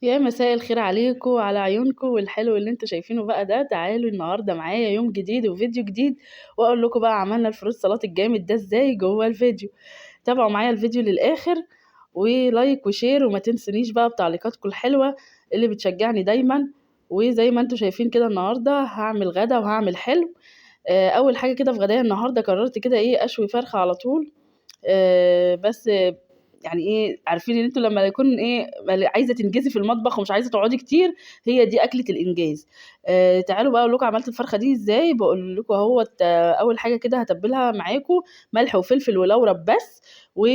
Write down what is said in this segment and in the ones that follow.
يا مساء الخير عليكم وعلى عيونكم والحلو اللي انتوا شايفينه بقى ده. تعالوا النهارده معايا يوم جديد وفيديو جديد، واقول لكم بقى عملنا ال fruit سلطة الجامد ده ازاي جوه الفيديو. تابعوا معايا الفيديو للاخر و like و share، وما تنسونيش بقى بتعليقاتكم الحلوة اللي بتشجعني دايما. وزي ما انتوا شايفين كده النهارده هعمل غدا وهعمل حلو. اول حاجة كده في غدايا النهارده قررت كده ايه اشوي فرخة على طول. بس يعني ايه، عارفين ان انتوا لما يكون ايه عايزه تنجزي في المطبخ ومش عايزه تقعدي كتير، هي دي اكله الانجاز. تعالوا بقى اقول لكم عملت الفرخه دي ازاي. بقول لكم اهوت. اول حاجة كده هتبلها معاكم ملح وفلفل ولورا بس، و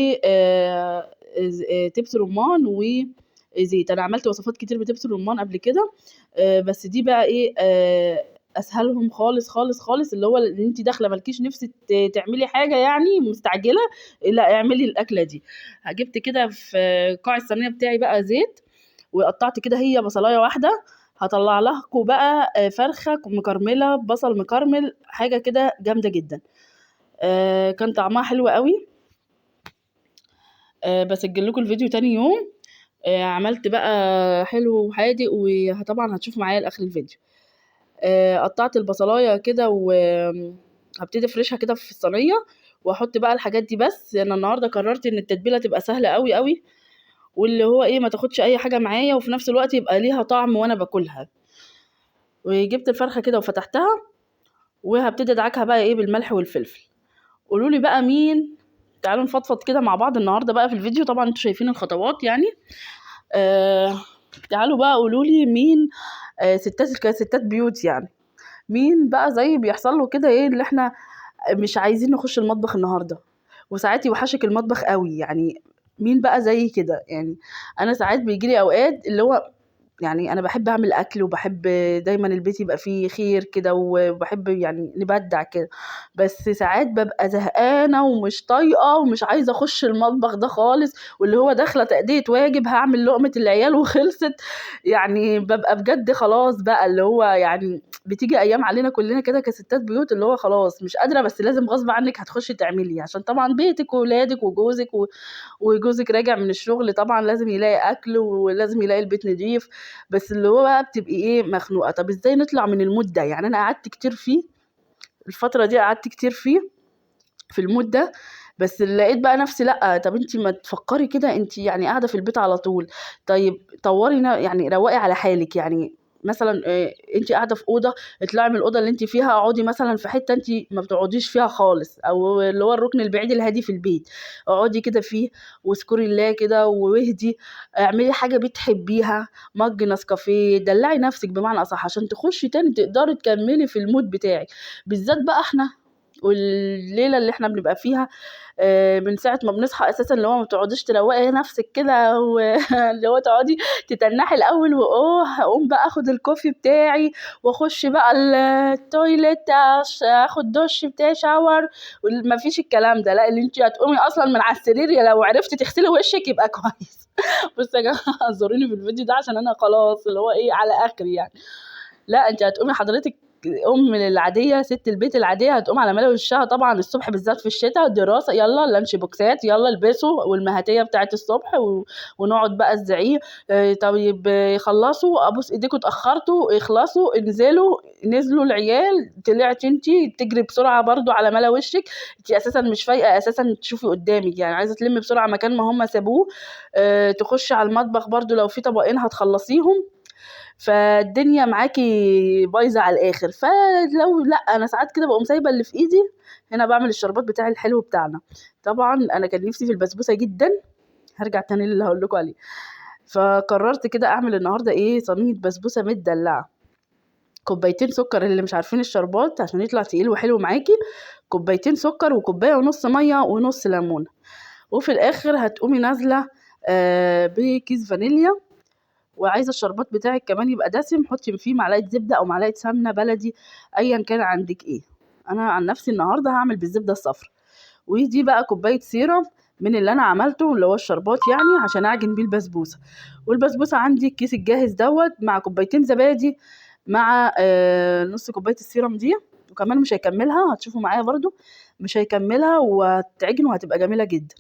تبس رمان وزيت. انا عملت وصفات كتير بتبس الرمان قبل كده، بس دي بقى ايه، اسهلهم خالص خالص خالص، اللي هو اللي انت داخله مالكيش نفس تعملي حاجة يعني مستعجلة، لا اعملي الاكلة دي. جبت كده في قاع الصينية بتاعي بقى زيت، وقطعت كده هي بصلايه واحدة، هطلع لكم بقى فرخة مكرمله بصل مكرمل، حاجة كده جامدة جدا. كان طعمها حلو قوي. بسجل لكم الفيديو تاني يوم. عملت بقى حلو وحادق، وطبعا هتشوفوا معايا لاخر الفيديو. قطعت البصلايه كده وهبتدي افرشها كده في الصينية، واحط بقى الحاجات دي. بس انا النهارده قررت ان التتبيله تبقى سهلة قوي قوي، واللي هو ايه ما تاخدش اي حاجة معايا، وفي نفس الوقت يبقى ليها طعم وانا باكلها. وجبت الفرخه كده وفتحتها، وهبتدي ادعكها بقى ايه بالملح والفلفل. قولوا لي بقى مين، تعالوا نفضفض كده مع بعض النهارده بقى في الفيديو. طبعا انتوا شايفين الخطوات يعني. تعالوا بقى قولوا لي مين، ستات بيوت يعني، مين بقى زي بيحصل له كده ايه اللي احنا مش عايزين نخش المطبخ النهارده، وساعات يوحشك المطبخ قوي. يعني مين بقى زي كده؟ يعني انا ساعات بيجيلي اوقات اللي هو يعني انا بحب اعمل اكل، وبحب دايما البيت يبقى فيه خير كده، وبحب يعني نبدع كده، بس ساعات ببقى زهقانه ومش طايقة ومش عايزه اخش المطبخ ده خالص، واللي هو داخله تأدية واجب هعمل لقمة العيال وخلصت. يعني ببقى بجد خلاص بقى اللي هو يعني بتيجي ايام علينا كلنا كده كستات بيوت اللي هو خلاص مش قادرة، بس لازم غصب عنك هتخشي تعملي، عشان طبعا بيتك وولادك وجوزك وجوزك راجع من الشغل طبعا لازم يلاقي اكل ولازم يلاقي البيت نضيف، بس اللي هو بقى بتبقي ايه مخنوقه. طب ازاي نطلع من ال mood ده؟ يعني انا قعدت كتير فيه الفترة دي، قعدت كتير فيه في ال mood ده، بس لقيت بقى نفسي لا، طب انتي ما تفكري كده، انتي يعني قاعدة في البيت على طول، طيب طوري يعني روقي على حالك. يعني مثلا، انتي قاعدة في اوضة، اطلعي من الاوضة اللي انتي فيها، اقعدي مثلا في حتة انتي ما بتقعديش فيها خالص، او اللي هو الركن البعيد الهادي في البيت، اقعدي كده فيه واذكري الله كده واهدي، اعملي حاجة بتحبيها، مج نسكافيه، دلعي نفسك بمعنى اصح، عشان تخشي تاني تقدري تكملي في ال mood بتاعك. بالذات بقى احنا والليلة اللي احنا بنبقى فيها، من ساعة ما بنصحى اساسا، اللي هو ما بتقعديش تروقي نفسك كده اللي هو تقعدي تتنحي الاول، واوه هقوم بقى اخد ال coffee بتاعي واخش بقى ال toilet، اخد دش بتاعي shower، ما فيش الكلام ده، لا اللي انت هتقومي اصلا من على السرير لو عرفتي تغسلي وشك يبقى كويس. بصوا يا جماعة اعذروني في الفيديو ده عشان انا خلاص اللي هو ايه على اخري يعني. لا انت هتقومي حضرتك ام العادية، ست البيت العادية، هتقوم على ملا وشها طبعا الصبح بالذات في الشتاء، دراسة، يلا ال lunch boxات، يلا البسوا، والمهاتيه بتاعت الصبح ونقعد بقى الزعيق، طيب، خلصوا، ابوس ايديكم اتاخرتوا، اخلصوا، انزلوا، نزلوا العيال، طلعتي انتي تجري بسرعة برضو على ملا وشك، انتي اساسا مش فايقه اساسا تشوفي قدامك، يعني عايزه تلمي بسرعة مكان ما هم سابوه، تخشي على المطبخ برضو لو في طبقين هتخلصيهم، فالدنيا معاكي بايظة على الاخر. فلو لا انا ساعات كده بقوم سايبه اللي في ايدي هنا، بعمل الشربات بتاع الحلو بتاعنا. طبعا انا كان نفسي في البسبوسه جدا، هرجع تاني للي هقول لكم عليه. فقررت كده اعمل النهارده ايه، صينية بسبوسه مدلعه، كوبايتين سكر، اللي مش عارفين الشربات عشان يطلع تقيل وحلو معاكي، كوبايتين سكر وكوبايه ونص مية ونص ليمونه، وفي الاخر هتقومي نازله، بكيس فانيليا. وعايزه الشربات بتاعك كمان يبقى دسم، حطي فيه معلقه زبدة او معلقه سمنه بلدي، ايا كان عندك ايه. انا عن نفسي النهارده هعمل بالزبده الصفراء. ودي بقى كوباية سيرم من اللي انا عملته اللي هو الشربات يعني، عشان اعجن بيه البسبوسه. والبسبوسه عندي الكيس الجاهز دوت مع كوبايتين زبادي مع، نص كوباية السيرم دي، وكمان مش هيكملها، هتشوفوا معايا برضو مش هيكملها، وهتعجن وهتبقى جميلة جدا.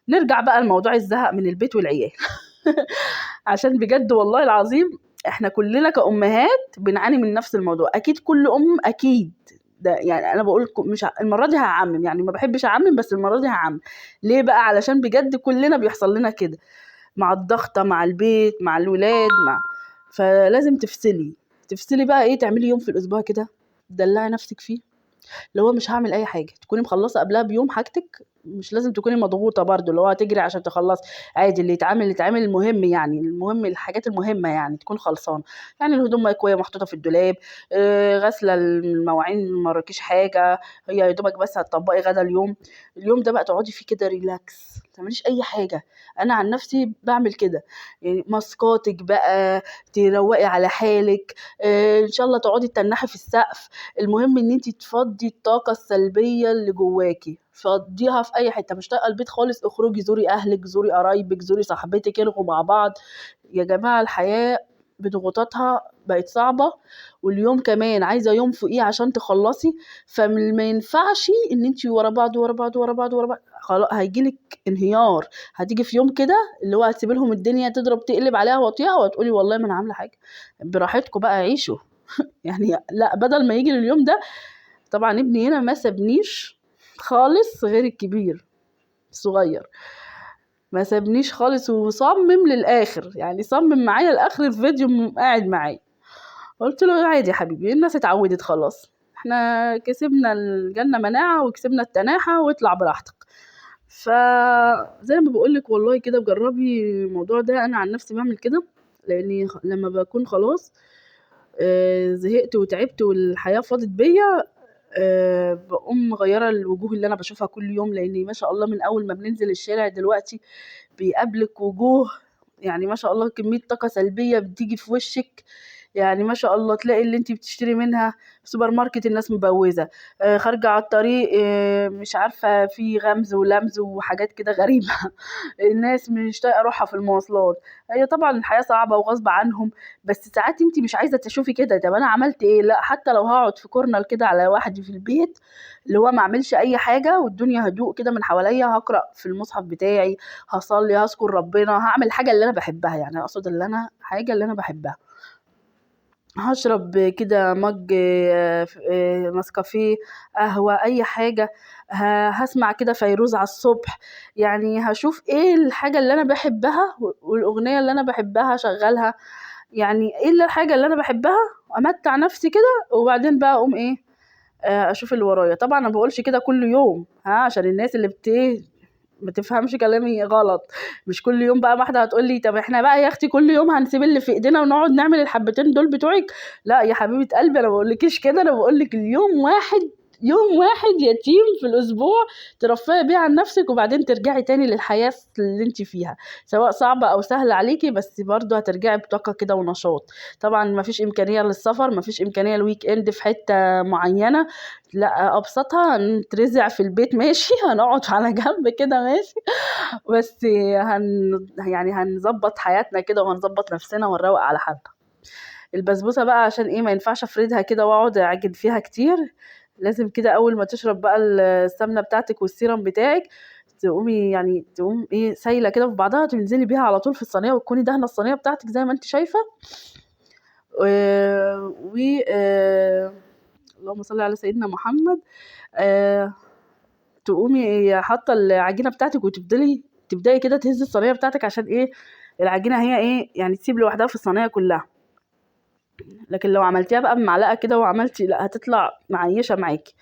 نرجع بقى لموضوع الزهق من البيت والعيال. عشان بجد والله العظيم احنا كلنا كأمهات بنعاني من نفس الموضوع. اكيد كل ام اكيد ده، يعني انا بقول لكم مش المرة دي هعمم، يعني ما بحبش اعمم بس المرة دي هعمم. ليه بقى؟ علشان بجد كلنا بيحصل لنا كده، مع الضغطه، مع البيت، مع الولاد، مع فلازم تفصلي. تفصلي بقى ايه؟ تعملي يوم في الاسبوع كده تدلعي نفسك فيه، اللي هو مش هعمل اي حاجة، تكوني مخلصة قبلها بيوم حاجتك، مش لازم تكوني مضغوطه برضو اللي هو هتجري عشان تخلصي، عادي اللي يتعمل يتعمل، المهم يعني المهم الحاجات المهمة يعني تكون خلصانه، يعني الهدوم مكويه محطوطة في الدولاب، غاسله المواعين ما وراكيش حاجة، هي يا دوبك بس هتطبقي غدا اليوم. اليوم ده بقى تقعدي فيه كده relax، ما تعمليش اي حاجة. انا عن نفسي بعمل كده، يعني ماسكاتك بقى تروقي على حالك، ان شاء الله تقعدي تتنحي في السقف، المهم ان انت تفضي الطاقة السلبية اللي جواكي، فضيها في اي حتة. مش طايقة البيت خالص، اخرجي زوري اهلك، زوري قرايبك، زوري صاحبتك، ارغوا مع بعض. يا جماعة الحياة بضغوطاتها بقت صعبة، واليوم كمان عايزه يوم فوقيه عشان تخلصي، فما ينفعش ان انت ورا بعض ورا بعض ورا بعض ورا بعض، خلاص هيجيلك انهيار. هتيجي في يوم كده اللي هو هتسيبي لهم الدنيا تضرب تقلب عليها وطيها، وتقولي والله ما انا عامله حاجة، براحتكم بقى عيشوا. يعني لا، بدل ما يجي اليوم ده. طبعا ابني هنا ما سابنيش خالص، غير الكبير الصغير ما سابنيش خالص، وصمم للاخر، يعني صمم معايا لاخر الفيديو قاعد معايا. قلت له عادي يا حبيبي، الناس اتعودت خلاص، احنا كسبنا الجنة مناعة وكسبنا التناحه، واطلع براحتك. فزي ما بقولك والله كده جربي الموضوع ده. انا عن نفسي بعمل كده، لاني لما بكون خلاص زهقت وتعبت والحياة فاضت بيا، بقوم مغيرة الوجوه اللي انا بشوفها كل يوم، لان ما شاء الله من اول ما بننزل الشارع دلوقتي بيقابلك وجوه، يعني ما شاء الله كمية طاقة سلبية بتيجي في وشك، يعني ما شاء الله تلاقي اللي انت بتشتري منها سوبر ماركت الناس مبوزه، خارجه على الطريق، مش عارفه في غمز ولمز وحاجات كده غريبة. الناس مش طايقة روحها في المواصلات. هي طبعا الحياة صعبة وغصب عنهم، بس ساعات انت مش عايزه تشوفي كده. طب انا عملت ايه؟ لا، حتى لو هقعد في corner كده على وحدي في البيت، اللي هو ما اعملش اي حاجة والدنيا هدوء كده من حواليا، هقرا في المصحف بتاعي، هصلي، هذكر ربنا، هعمل الحاجة اللي انا بحبها، يعني اقصد اللي انا حاجة اللي انا بحبها، هشرب كده مج نسكافيه، قهوة، أي حاجة، هسمع كده فيروز على الصبح، يعني هشوف ايه الحاجة اللي أنا بحبها والأغنية اللي أنا بحبها أشغلها، يعني ايه الحاجة اللي أنا بحبها أمتع نفسي كده، وبعدين بقى أقوم ايه، أشوف اللي ورايا. طبعا أنا بقولش كده كل يوم، ها، عشان الناس اللي ما تفهمش كلامي غلط، مش كل يوم بقى واحدة هتقول لي طب احنا بقى يا اختي كل يوم هنسيب اللي في ايدينا ونقعد نعمل الحبتين دول بتوعك. لا يا حبيبه قلبي، انا ما بقولكيش كده، انا بقولك اليوم واحد، يوم واحد يتيم في الاسبوع ترفهي بيه عن نفسك، وبعدين ترجعي تاني للحياة اللي انت فيها، سواء صعبة او سهلة عليكي، بس برضه هترجعي بطاقة كده ونشاط. طبعا ما فيش امكانية للسفر، ما فيش امكانية ال weekend في حتة معينة، لا ابسطها نترزع في البيت ماشي، هنقعد على جنب كده ماشي، بس يعني هنظبط حياتنا كده وهنظبط نفسنا ونروق على حالنا. البسبوسه بقى عشان ايه ما ينفعش افردها كده واقعد اعجن فيها كتير، لازم كده اول ما تشرب بقى السمنة بتاعتك والسيرم بتاعك تقومي يعني تقوم ايه سايله كده في بعضها، تنزلي بيها على طول في الصينية، وتكوني دهنه الصينية بتاعتك زي ما انت شايفه. و اللهم صل على سيدنا محمد. تقومي حاطه العجينة بتاعتك وتفضلي تبداي كده تهزي الصينية بتاعتك عشان ايه العجينة هي ايه يعني تسيب لوحدها في الصينية كلها. لكن لو عملتيها بقى بمعلقه كده وعملتي لا هتطلع معيشة معاكي.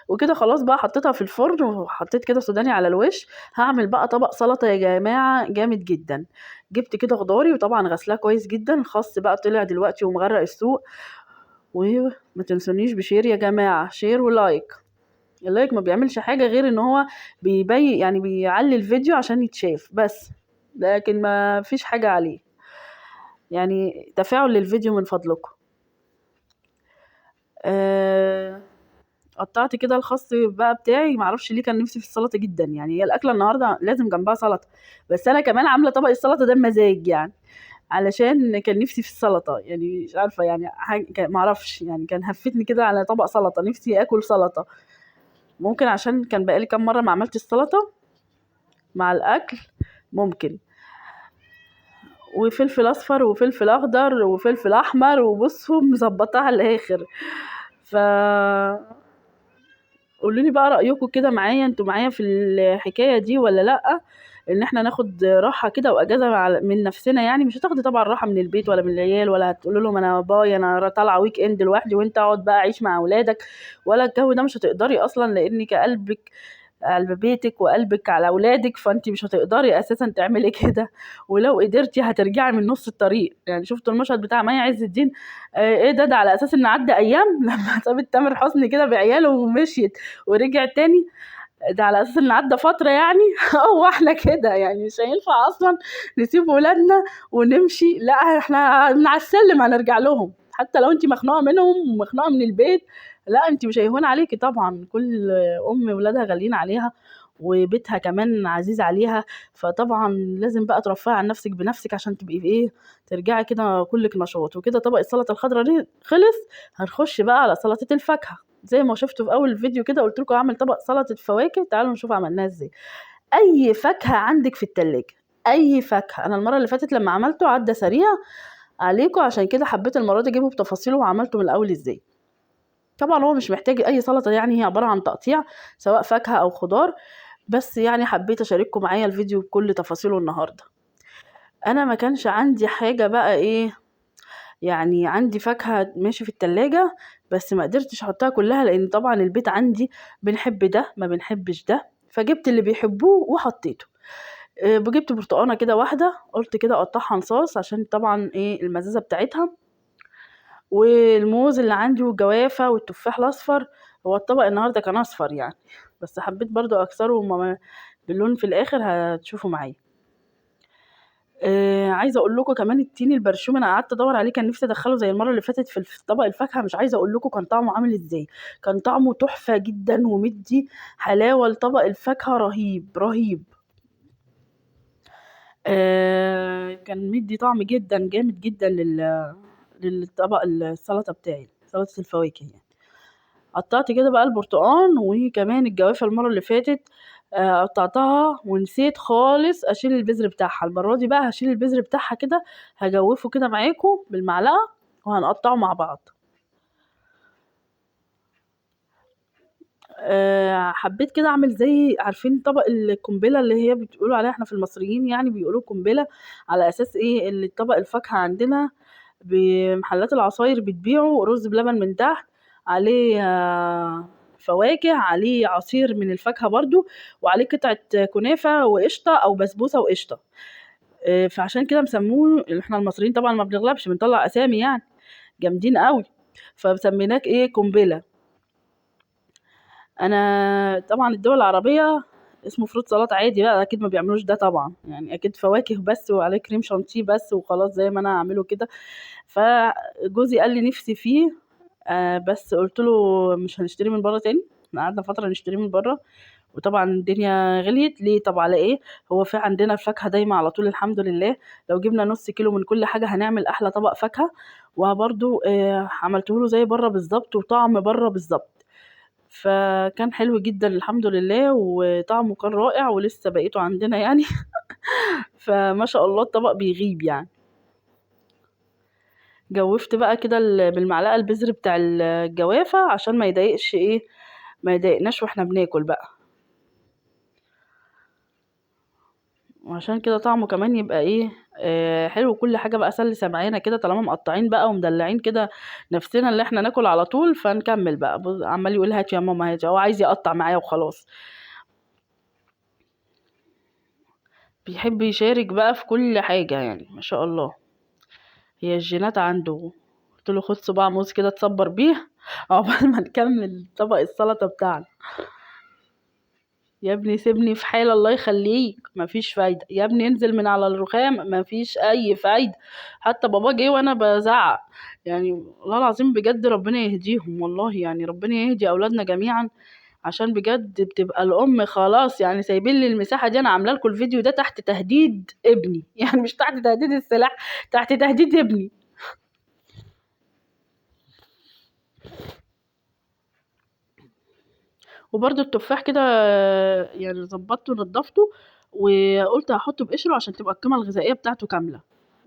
وكده خلاص بقى حطيتها في الفرن وحطيت كده سوداني على الوش. هعمل بقى طبق سلطة يا جماعة جامد جدا. جبت كده خضاري وطبعا غسلاه كويس جدا، الخس بقى طلع دلوقتي ومغرق السوق. وما تنسونيش ب share يا جماعة، share و like. ال like ما بيعملش حاجة غير ان هو بيبين يعني بيعلي الفيديو عشان يتشاف بس، لكن ما فيش حاجة عليه. يعني تفاعل للفيديو من فضلكم. قطعت كده الخس بقى بتاعي، معرفش ليه كان نفسي في السلطة جدا، يعني هي الاكلة النهارده لازم جنبها سلطة، بس انا كمان عامله طبق السلطة ده بمزاج يعني علشان كان نفسي في السلطة، يعني مش عارفه يعني حاجة معرفش يعني كان هفتني كده على طبق سلطة، نفسي اكل سلطة. ممكن عشان كان بقالي كام مرة ما عملتش السلطة مع الاكل، ممكن. وفلفل اصفر وفلفل اخضر وفلفل احمر، وبصوا مظبطاها على الاخر. ف قولوا لي بقى رايكم كده معايا، انتوا معايا في الحكاية دي ولا لا؟ ان احنا ناخد راحة كده واجازه من نفسنا يعني. مش هتاخدي طبعا راحة من البيت ولا من العيال، ولا هتقولوا لهم انا bye انا طالعه weekend لوحدي وانت اقعد بقى عيش مع اولادك ولا الجو ده، مش هتقدري اصلا، لانك قلبك على بيتك وقلبك على اولادك، فانت مش هتقدري اساسا تعملي كده، ولو قدرتي هترجعي من نص الطريق. يعني شفتوا المشهد بتاع مي عز الدين، ايه ده على اساس ان عدى ايام لما سابت تامر حسني كده بعياله ومشيت ورجع تاني، ده على اساس ان عدى فترة يعني. هو احنا كده يعني مش هينفع اصلا نسيب ولادنا ونمشي، لا احنا من على السلم هنرجع لهم، حتى لو انت مخنوقه منهم ومخنوقه من البيت، لا انت مش هيهون عليكي طبعا. كل ام ولادها غاليين عليها وبيتها كمان عزيز عليها، فطبعا لازم بقى ترفهي عن نفسك بنفسك عشان تبقي ايه، ترجعي كده كلك نشاط. وكده طبق السلطة الخضراء دي خلص، هنخش بقى على سلطة الفاكهة. زي ما شفتوا في اول الفيديو كده قلت لكم هعمل طبق سلطة فواكه، تعالوا نشوف عملناها ازاي. اي فاكهة عندك في التلاجة، اي فاكهة. انا المرة اللي فاتت لما عملته عدى سريع عليكم، عشان كده حبيت المرة دي اجيبه بتفاصيله وعملته من الاول ازاي. طبعا هو مش محتاج اي سلطة يعني، هي عبارة عن تقطيع سواء فاكهة او خضار، بس يعني حبيت اشارككم معايا الفيديو بكل تفاصيله النهارده. انا ما كانش عندي حاجة بقى ايه يعني، عندي فاكهة ماشي في التلاجة بس ما قدرتش احطها كلها، لان طبعا البيت عندي بنحب ده ما بنحبش ده، فجبت اللي بيحبوه وحطيته. جبت برتقانه كده واحدة، قلت كده اقطعها نصاص عشان طبعا ايه المزازه بتاعتها، والموز اللي عندي والجوافه والتفاح الاصفر. هو الطبق النهارده كان اصفر يعني، بس حبيت برضو اكسره باللون في الاخر، هتشوفوا معايا. عايزه اقول لكم كمان التين البرشوم انا قعدت ادور عليه، كان نفسي ادخله زي المرة اللي فاتت في طبق الفاكهة، مش عايزه اقول لكم كان طعمه عامل ازاي، كان طعمه تحفة جدا ومدي حلاوة لطبق الفاكهة رهيب رهيب. كان مدي طعم جدا جامد جدا للطبق السلطة بتاعي، سلطة الفواكه يعني. قطعت كده بقى البرتقان وكمان الجوافه المرة اللي فاتت، قطعتها ونسيت خالص اشيل البذر بتاعها. المرة دي بقى هشيل البذر بتاعها كده، هجوفه كده معاكم بالمعلقه وهنقطعه مع بعض. حبيت كده اعمل زي عارفين طبق القنبلة اللي هي بتقولوا عليها احنا في المصريين، يعني بيقولوا قنبلة على اساس ايه، اللي طبق الفاكهة عندنا بمحلات العصاير بتبيعه رز بلبن من تحت عليه فواكه، عليه عصير من الفاكهة برضو، وعليه قطعه كنافه وقشطه او بسبوسه وقشطه. فعشان كده مسموه، احنا المصريين طبعا ما بنغلبش بنطلع اسامي يعني جامدين قوي، فسميناك ايه قنبلة. انا طبعا الدول العربية اسمه fruit سلطة عادي بقى، اكيد ما بيعملوش ده طبعا يعني، اكيد فواكه بس وعليه كريم شانتيه بس وخلاص زي ما انا هعمله كده. فجوزي قال لي نفسي فيه، بس قلت له مش هنشتري من بره تاني، احنا قعدنا فترة نشتري من بره وطبعا الدنيا غليت. ليه؟ طب على ايه؟ هو في عندنا الفاكهة دايما على طول الحمد لله، لو جبنا نص كيلو من كل حاجة هنعمل احلى طبق فاكهة. وبرده عملته له زي بره بالظبط وطعم بره بالظبط، فكان حلو جدا الحمد لله وطعمه كان رائع، ولسه بقيته عندنا يعني. فما شاء الله الطبق بيغيب يعني. جوفت بقى كده بالمعلقه البذر بتاع الجوافه عشان ما يضايقش ايه، ما يضايقناش واحنا بناكل بقى، وعشان كده طعمه كمان يبقى ايه، حلو. كل حاجة بقى سلسه معانا كده طالما مقطعين بقى ومدلعين كده نفسنا اللي احنا ناكل على طول، فنكمل بقى. عمال يقول هات يا ماما هات، هو عايز يقطع معايا وخلاص، بيحب يشارك بقى في كل حاجة يعني ما شاء الله، هي الجينات عنده. قلت له خد صباع موز كده تصبر بيه عقبال ما نكمل طبق السلطة بتاعنا. يا ابني سيبني في حالي الله يخليك، مفيش فايده. يا ابني انزل من على الرخام، مفيش اي فايده. حتى بابا جه وانا بزعق يعني، والله العظيم بجد ربنا يهديهم والله، يعني ربنا يهدي اولادنا جميعا، عشان بجد بتبقى الام خلاص يعني سايبين لي المساحة دي. انا عامله لكم الفيديو ده تحت تهديد ابني يعني مش تحت تهديد السلاح، تحت تهديد ابني. وبرده التفاح كده يعني ظبطته ونضفته، وقلت هحطه بقشره عشان تبقى القيمة الغذائية بتاعته كاملة.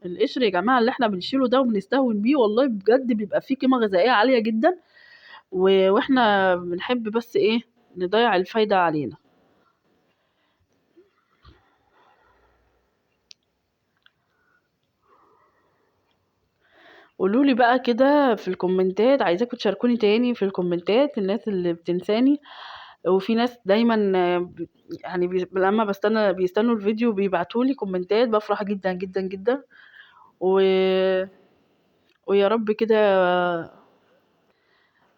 القشر يا جماعة اللي احنا بنشيله ده وبنستهون بيه والله بجد بيبقى فيه قيمة غذائية عالية جدا، واحنا بنحب بس ايه نضيع الفايدة علينا. قولوا لي بقى كده في الكومنتات، عايزاكم تشاركوني تاني في الكومنتات، الناس اللي بتنساني، وفي ناس دايما يعني لما بيستنوا الفيديو بيبعتوا لي كومنتات، بفرح جدا جدا جدا. ويا رب كده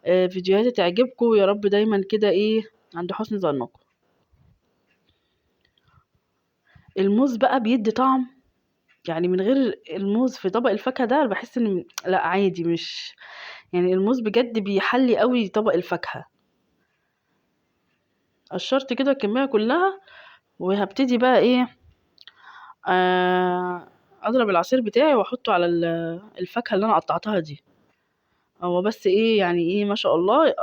فيديوهاتي تعجبكم، ويا رب دايما كده ايه عند حسن ظنكم. الموز بقى بيدي طعم، يعني من غير الموز في طبق الفاكهة ده بحس ان لا عادي، مش يعني الموز بجد بيحلي قوي طبق الفاكهة. قشرت كده الكمية كلها، وهبتدي بقى ايه، اضرب العصير بتاعي واحطه على الفاكهة اللي انا قطعتها دي. هو بس ايه يعني ايه ما شاء الله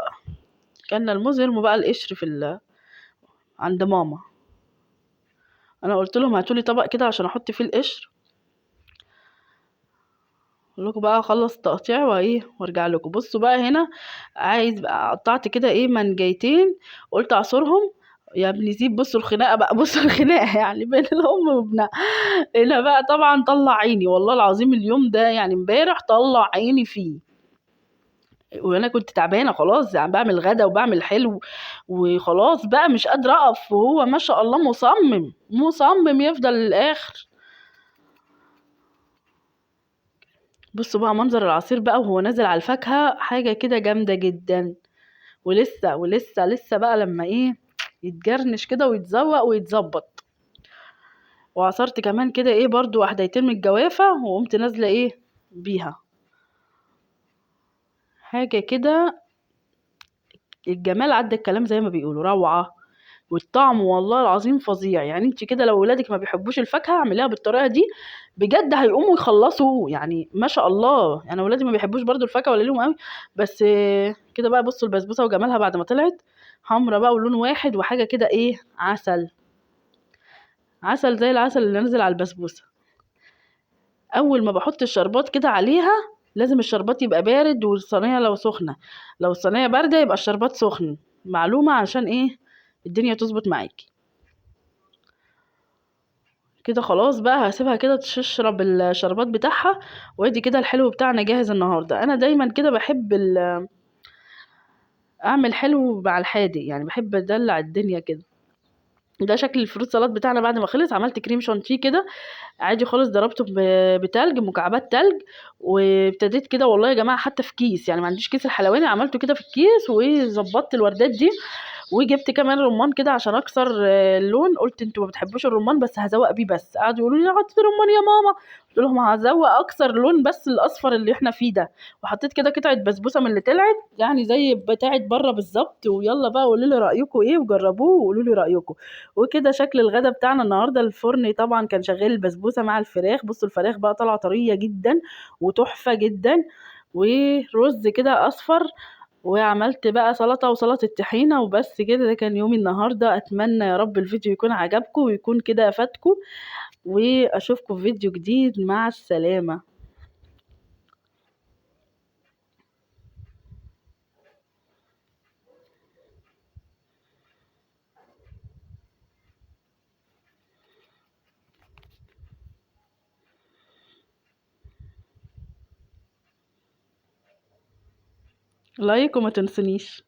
كلنا الموز، يرموا بقى القشر في عند ماما. انا قلت لهم هاتولي طبق كده عشان احط فيه القشر. اقول لكم بقى اخلص التقطيع وايه وارجع لكم. بصوا بقى هنا عايز بقى قطعت كده ايه منجايتين، قلت اعصرهم يا ابني سيب. بصوا الخناقة بقى، بصوا الخناقة يعني بين الام وابنها. هنا بقى طبعا طلع عيني والله العظيم اليوم ده، يعني امبارح طلع عيني فيه، وانا كنت تعبانة خلاص، يعني بعمل غدا وبعمل حلو وخلاص بقى مش قادرة اقف، وهو ما شاء الله مصمم مصمم يفضل للاخر. بصوا بقى منظر العصير بقى وهو نازل على الفاكهة، حاجة كده جامدة جدا. ولسه ولسه لسه بقى لما ايه يتجرنش كده ويتزوق ويتظبط. وعصرت كمان كده ايه برضو واحدتين من الجوافه، وقمت نازله ايه بيها، حاجة كده الجمال عدى الكلام زي ما بيقولوا، روعه. والطعم والله العظيم فظيع. يعني انت كده لو ولادك ما بيحبوش الفاكهة اعمليها بالطريقة دي بجد هيقوموا يخلصوا، يعني ما شاء الله. انا ولادي ما بيحبوش برضو الفاكهة ولا ليهم قوي، بس كده بقى بصوا البسبوسه وجمالها بعد ما طلعت حمرا بقى ولون واحد وحاجه كده ايه عسل عسل زي العسل اللي نزل على البسبوسه. اول ما بحط الشربات كده عليها لازم الشربات يبقى بارد، والصينيه لو سخنة، لو الصينية باردة يبقى الشربات سخن، معلومة عشان ايه الدنيا تظبط معاكي كده. خلاص بقى هسيبها كده تشرب الشربات بتاعها، وادي كده الحلو بتاعنا جاهز النهارده. انا دايما كده بحب اعمل حلو مع الحادق، يعني بحب ادلع الدنيا كده. ده شكل الفروت سلطات بتاعنا بعد ما خلص. عملت كريم شانتيه كده عادي خالص، ضربته بتلج، مكعبات تلج، وابتديت كده والله يا جماعة حتى في كيس، يعني ما عنديش كيس الحلواني، عملته كده في الكيس وظبطت الوردات دي، وجبت كمان رمان كده عشان اكسر اللون. قلت انتوا ما بتحبوش الرمان بس هزوق بيه بس، قعدوا يقولوا لي حطيت رمان يا ماما، قلت لهم هزوق اكسر لون بس الاصفر اللي احنا فيه ده. وحطيت كده قطعه بسبوسه من اللي طلعت يعني زي بتاعه بره بالظبط. ويلا بقى قولوا لي رايكم ايه، وجربوه وقولوا لي رايكم. وكده شكل الغدا بتاعنا النهارده. الفرن طبعا كان شغال البسبوسه مع الفراخ، بصوا الفراخ بقى طالعه طرية جدا وتحفه جدا، ورز كده اصفر، وعملت بقى سلطة وسلطة طحينه وبس كده. ده كان يومي النهارده. اتمنى يا رب الفيديو يكون عجبكم ويكون كده افادكم، واشوفكم في فيديو جديد. مع السلامة. لايك وما تنسونيش.